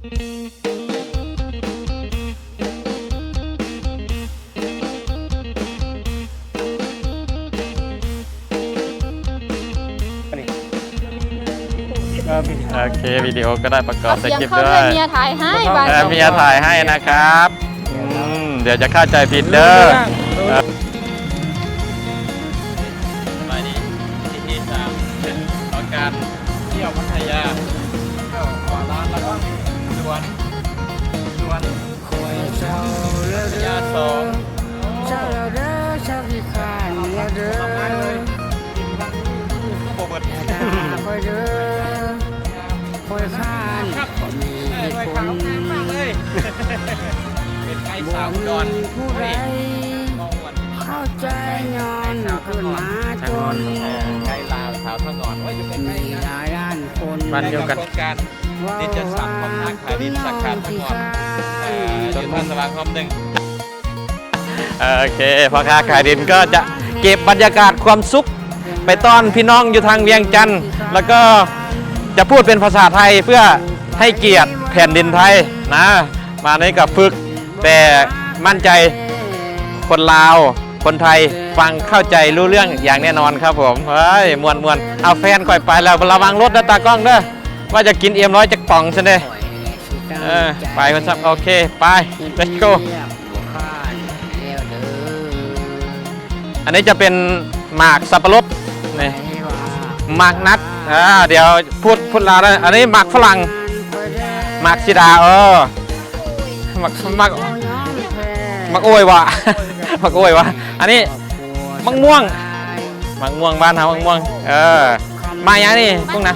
ໂອເຄ ວິດີໂອກໍໄດ້ປະກອບໃສ່ຄລິບດ້ວຍ ເອົາສຽງເຂົ້າດ້ວຍ ເມຍຖ່າຍໃຫ້ ເອີ ເມຍຖ່າຍໃຫ້ນະຄັບ ອືມ ດຽວຈະເຂົ້າໃຈຜິດເດີ. ສະບາຍດີ ອີພີສາມ ຂອງການທ່ຽວພັດທະຍາ ເຂົ້າຫົວຮ້ານ ແລ້ວກໍສວນ ສວນ ເປັນໄກສາວອຸດອນ ໄກລາວ ສາວທາງອ່ອນ ໂອ້ຍ ຢູ່ໃກ້ໆກັນ ບ້ານດຽວກັນ ໂຄງການດິດຈັດສັນພໍ່ຄ້າຂາຍດິນສາຂາທາງອ່ອນ ເອີ ຢູ່ທ່າສະຫວ່າງຮ່ອມໜຶ່ງ. ໂອເຄ ພໍ່ຄ້າຂາຍດິນກໍຈະເກັບບັນຍາກາດຄວາມສຸກໄປຕ້ອນພີ່ນ້ອງຢູ່ທາງວຽງຈັນ ແລ້ວກໍຈະພູດເປັນພາສາໄທເພື່ອໃຫ້ກຽດແຜ່ນດິນໄທນະ ມານີ້ກໍຝຶກ ແຕ່ໝັ້ນໃຈຄົນລາວ ຄົນໄທຟັງເຂົ້າໃຈຮູ້ເລື່ອງຢ່າງແນ່ນອນຄັບຜົມ. ເຮີ້ຍ ມ່ວນໆ ເອົາແຟນຂ້ອຍໄປແລ້ວ ລະວັງລົດເດີຕາກ້ອງເດີ ວ່າຈະກິນເອັມຮ້ອຍຈັກປ໋ອງຊັ້ນເດ. ເອີ ໄປເພິ່ນຊ້ຳ ໂອເຄ ໄປ let's go. ອັນນີ້ຈະເປັນໝາກສັບປະລົດ ນີ້ ໝາກນັດ ອ່າ ດຽວ ພຸດ ພຸດລາວໄດ້ ອັນນີ້ໝາກຝຣັ່ງ ໝາກສີດາ ເອີ ໝາກ ໝາກ ໝາກໂອ້ຍຫວາ ໝາກໂອ້ຍຫວາ ອັນນີ້ໝາກມ່ວງ ໝາກມ່ວງບ້ານເຮົາ ໝາກມ່ວງ ເອີ ໝາກຫຍັງນີ້ກຸ້ງນະ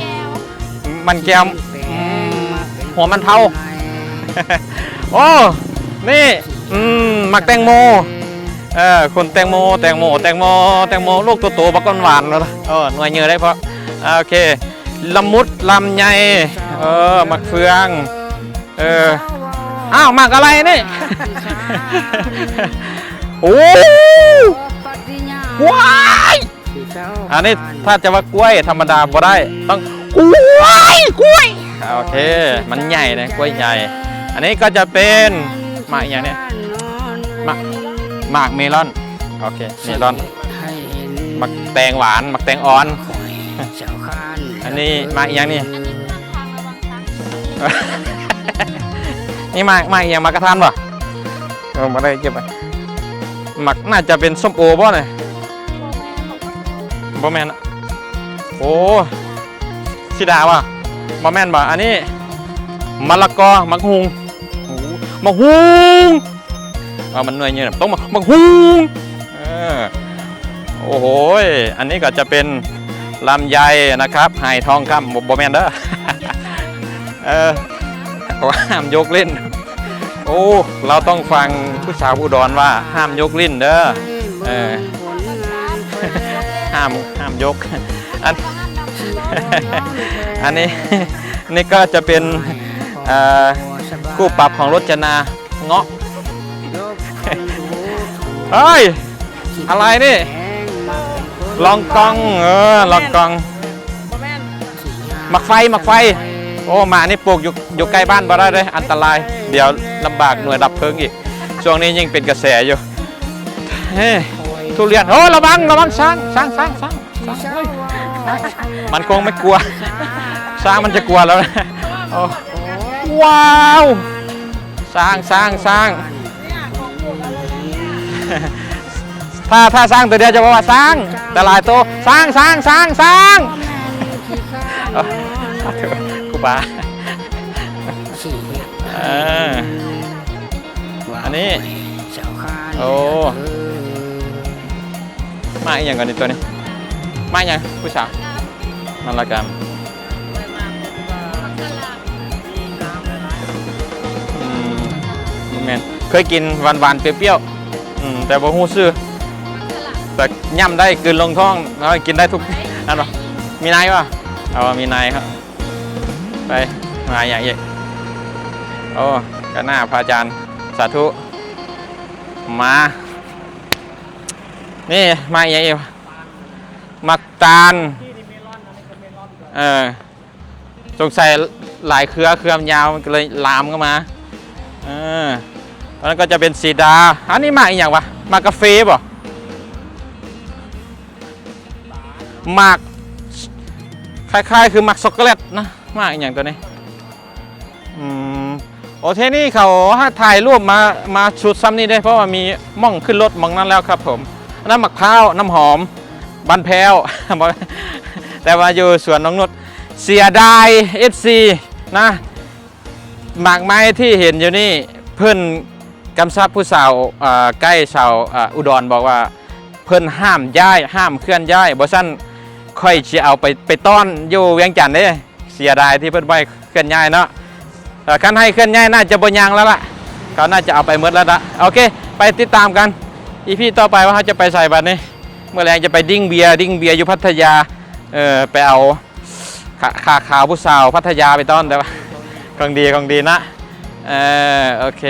ມັນແກ້ວ ອືມ ຫົວມັນເທົາ ໂອ້ ນີ້ ອືມ ໝາກແຕງໂມ ເອີ ຄົນແຕງໂມ ແຕງໂມ ແຕງໂມ ແຕງໂມ ລູກໂຕໆ ບັກຫວານໆ ເອີ ໜ່ວຍເຍີໄດ້ເພາະ ໂອເຄ ລະມຸດ ລຳໄຍ ເອີ ໝາກເຟືອງ ເອີ ອ້າວ ໝາກອະໄລນີ້ ໂອ້ ວ້າຍ ອັນນີ້ຖ້າຈະວ່າກ້ວຍທຳມະດາບໍ່ໄດ້ ຕ້ອງກ້ວຍ ກ້ວຍ ໂອເຄ ມັນໃຫຍ່ເດ້ ກ້ວຍໃຫຍ່ ອັນນີ້ກໍຈະເປັນໝາກອີ່ຫຍັງນີ້ ໝາກ ໝາກເມລອນ ໂອເຄ ເມລອນ ໝາກແຕງຫວານ ໝາກແຕງອ່ອນ ອັນນີ້ໝາກອີ່ຫຍັງນີ້ ນີ້ໝາກ ໝາກອີ່ຫຍັງ ໝາກກະທັນບໍ່? ເອີ ບໍ່ໄດ້ເກັບໄວ້ ໝາກ ໜ້າຈະເປັນສົ້ມໂອບໍ່ນີ້? ບໍ່ແມ່ນ ໂອ້ ສີດາບໍ່? ບໍ່ແມ່ນບໍ່? ອັນນີ້ມະລະກອ ໝາກຫຸ່ງ ໝາກຫຸ່ງ ວ່າມັນໜ່ວຍໃຫຍ່ ຕ້ອງໝາກຫຸ່ງ ເອີ ໂອ້ໂຫຍ ອັນນີ້ກໍຈະເປັນລຳໄຍນະຄັບ ໄຫທອງຄຳ ບໍ່ ບໍ່ແມ່ນເດີ ເອີ ຫ້າມຍົກຫຼິ້ນ ໂອ້ ລາວຕ້ອງຟັງຜູ້ສາວອຸດອນວ່າ ຫ້າມຍົກຫຼິ້ນເດີ ເອີ ຫ້າມ ຫ້າມຍົກ ອັນ ອັນນີ້ ນີ້ກໍຈະເປັນ ເອີ ຄູ່ປັບຂອງລົດຈະນາ ເງາະ ເຮີ້ຍ ອະໄລນີ້ ລອງກອງ ເອີ ລອງກອງ ໝາກໄຟ ໝາກໄຟ ໂອ້ ໝາກນີ້ປູກຢູ່ ຢູ່ໃກ້ບ້ານບໍ່ໄດ້ເດ້ ອັນຕະລາຍ ດຽວລຳບາກໜ່ວຍດັບເພີງອີກ ຊ່ວງນີ້ຍິ່ງເປັນກະແສຢູ່ ເຮີ້ຍ ທຸລຽນ ໂອ້ ລະວັງ ລະວັງ ຊ້າງ ຊ້າງ ຊ້າງ ຊ້າງ ຊ້າງ ໂອ້ຍ ມັນຄົງໄມ່ກົວ ຊ້າງມັນຈະກົວແລ້ວ ໂອ້ ວ້າວ ຊ້າງ ຊ້າງ ຊ້າງ ຖ້າ ຖ້າຊ້າງໂຕດຽວຈະບອກວ່າຊ້າງ ແຕ່ຫຼາຍໂຕ ຊ້າງ ຊ້າງ ຊ້າງ ຊ້າງ ເອີ ຄູບາ ເອີ ອັນນີ້ ໂອ້ ໝາກອີ່ຫຍັງກ່ອນນີ້ ໂຕນີ້ ໝາກຫຍັງ ຜູ້ສາວ? ມະລະກຳ ອືມ ບໍ່ແມ່ນ ເຄີຍກິນຫວານໆ ປຽວໆ ອືມ ແຕ່ບໍ່ຮູ້ຊື່ ແຕ່ຫຍ້ຳໄດ້ ກືນລົງທ້ອງ ແລ້ວກິນໄດ້ທຸກ ອັນວ່າ ມີໃນວະ ເອົາ ມີໃນເຮົາ ໄປ ມາຫຍັງອີກ ໂອ້ ກະໜ້າພະອາຈານ ສາທຸ ມາ ນີ້ ມາອີ່ຫຍັງອີກ ໝາກຕານ ເອີ ສົງໄສ ຫຼາຍເຄືອ ເຄືອມັນຍາວ ມັນກໍເລີຍລາມເຂົ້າມາ. ເອີ ອັນນັ້ນກໍຈະເປັນສີດາ. ອັນນີ້ໝາກອີ່ຫຍັງວະ? ໝາກກາເຟບໍ? ໝາກ ຄ້າຍໆຄືໝາກຊັອກໂກແລັດນະ. ໝາກອີ່ຫຍັງຕົວນີ້? ອືມ ໂອເຄ ນີ້ເຂົາຫາຖ່າຍຮູບມາ ມາຊຸດຊ່ຳນີ້ເດ້ ເພາະວ່າມີໝ່ອງຂຶ້ນລົດໝ່ອງນັ້ນແລ້ວຄັບຜົມ. ອັນນັ້ນໝາກພ້າວ ນ້ຳຫອມ ບ້ານແພ້ວ ແຕ່ວ່າຢູ່ສວນນ້ອງນຸດ. ເສຍດາຍ ເອັຟຊີ ນະ ໝາກໄມ້ທີ່ເຫັນຢູ່ນີ້ ເພິ່ນກຳຊັບຜູ້ສາວ ເອີ ໄກດ໌ຊາວ ເອີ ອຸດອນ ບອກວ່າ ເພິ່ນຫ້າມຍ້າຍ ຫ້າມເຄື່ອນຍ້າຍ ບໍ່ຊັ້ນຂ້ອຍຊິເອົາໄປ ໄປຕ້ອນຢູ່ວຽງຈັນເດ້. ເສຍດາຍທີ່ເພິ່ນບໍ່ໃຫ້ເຄື່ອນຍ້າຍເນາະ. ເອີ ຄັນໃຫ້ເຄື່ອນຍ້າຍໜ້າຈະບໍ່ຍັງແລ້ວລະ ເຂົາໜ້າຈະເອົາໄປໝົດແລ້ວລະ. ໂອເຄ ໄປຕິດຕາມກັນ ອີພີຕໍ່ໄປວ່າເຮົາຈະໄປໃສບັດນີ້. ມື້ແລງຈະໄປດິ້ງເບຍ ດິ້ງເບຍຢູ່ພັດທະຍາ. ເອີ ໄປເອົາ ຂາ ຂາຂາວຜູ້ສາວພັດທະຍາໄປຕ້ອນ ແຕ່ວ່າ ຂອງດີ ຂອງດີນະ. ເອີ ໂອເຄ.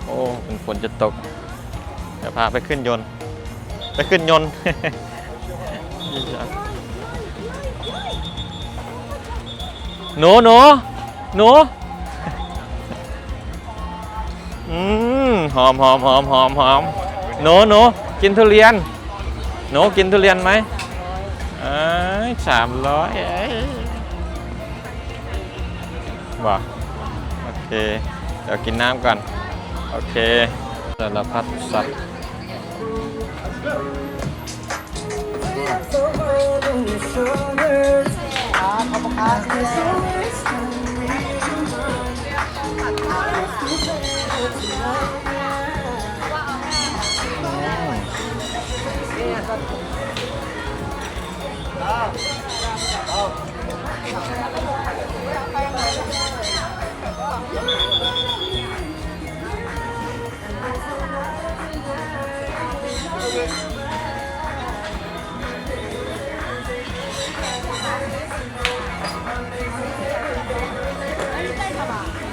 ໂອ້ ເປັນຝົນຈະຕົກ. ຈະພາໄປຂຶ້ນຍົນ ໄປຂຶ້ນຍົນ. ໜູ ໜູ ໜູ. ອືມ ຫອມ ຫອມ ຫອມ ຫອມ ຫອມ. ໜູ ໜູ ກິນທຸລຽນ. ໜູ ກິນທຸລຽນໄໝ? ເອີຍ ສາມຮ້ອຍ ເອີຍ. ບໍ່ ໂອເຄ ດຽວກິນນ້ຳກ່ອນ. ໂອເຄ ສາລະພັດສັດ.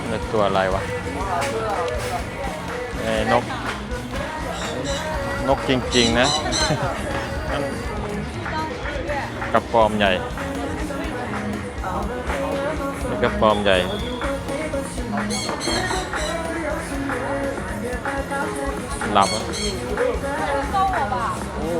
ເປັນຕົວອະໄລວະ? ເອີ ນົກ ນົກຈິງໆ ນະ. ກະປອມໃຫຍ່ ມີກະປອມໃຫຍ່ ລຳ. ໂອ້.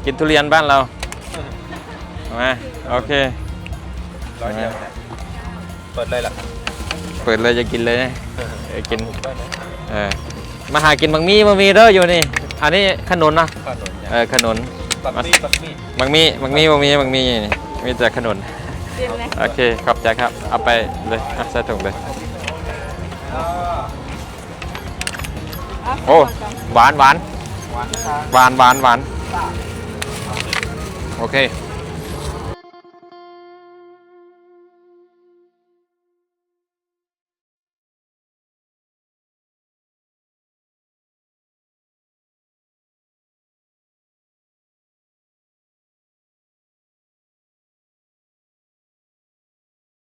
ກິນທຸລຽນບ້ານລາວ ມາ ໂອເຄ ເປີດເລີຍລະ ເປີດເລີຍ ຈະກິນເລີຍ ເອີ ກິນ ເອີ ມາຫາກິນບັກໝີ່ບໍ່ມີເດີຢູ່ນີ້. ອັນນີ້ຂະໜຸນເນາະ ຂະໜຸນ ເອີ ຂະໜຸນ ບັກໝີ່ ບັກໝີ່ ບັກໝີ່ບໍ່ມີ ບັກໝີ່ນີ້ ມີແຕ່ຂະໜຸນ. ໂອເຄ ຂອບໃຈຄັບ ເອົາໄປເລີຍ ໃສ່ຖົງເລີຍ. ໂອ້ ຫວານ ຫວານ ຫວານ ຫວານ ຫວານ ໂອເຄ.